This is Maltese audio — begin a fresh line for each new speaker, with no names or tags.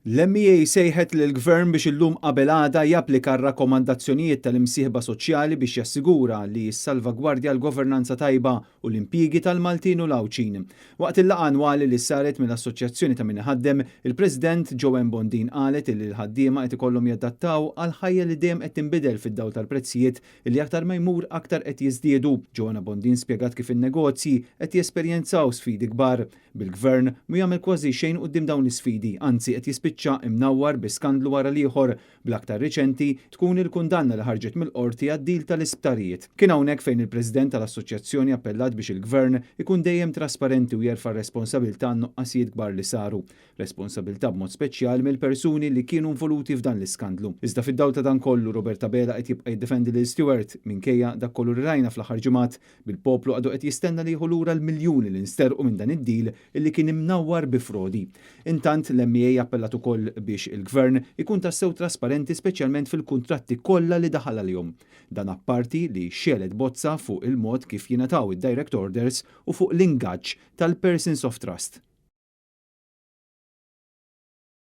L-MEA sejħet lill-Gvern biex illum qabel għada japplika r-rakkomandazzjonijiet tal-imsieħba soċjali biex jassigura li jissalvagwardja l-governanza tajba u l-impjiegi tal-Maltin u l-Għawdxin. Waqt il-laqgħa annwali li saret mill-Assoċjazzjoni ta' Min Iħaddem, il-President Joanne Bondin qalet li l-ħaddiema qed ikollhom jadattaw għal ħajja li dejjem qed tinbidel fid-dawl tal-prezzijiet li aktar ma jmur aktar qed jiżdiedu. Joanna Bondin spjegat kif in-negozji qed jesperjenzaw sfidi kbar, bil-Gvern mhu jagħmel kważi xejn quddiem dawn l-isfidi, anzi qed jispiċċa imnawwar bi skandlu wara l-ieħor, bl-aktar riċenti tkun il-kundanna li ħarġet mill-Qorti għad-deal tal-isptarijiet. Kien hawnhekk fejn il-President tal-Assoċjazzjoni appellat biex il-Gvern ikun dejjem trasparenti u jerfa' r-responsabilità għan-nuqqasijiet kbar li saru. Responsabilità b'mod speċjali mill-persuni li kienu involuti f'dan l-iskandlu. Iżda fid-dawl ta' dan kollu, Robert Abela qed jibqa' jiddefendi lil Steward minkejja dak kollu li rajna fl-aħħar ġimgħat, bil-poplu għadu qed jistenna li jieħu lura l-miljuni li nsterqu minn dan id-deal illi kien imnawwar bi frodi. Intant, l-MEA appellat ukoll biex il-Gvern ikun tassew trasparenti speċjalment fil-kuntratti kollha li daħal għalihom. Dan apparti li xegħlet bozza fuq il-mod kif jingħataw id-direct orders u fuq l-ingaġġ tal-persons of trust.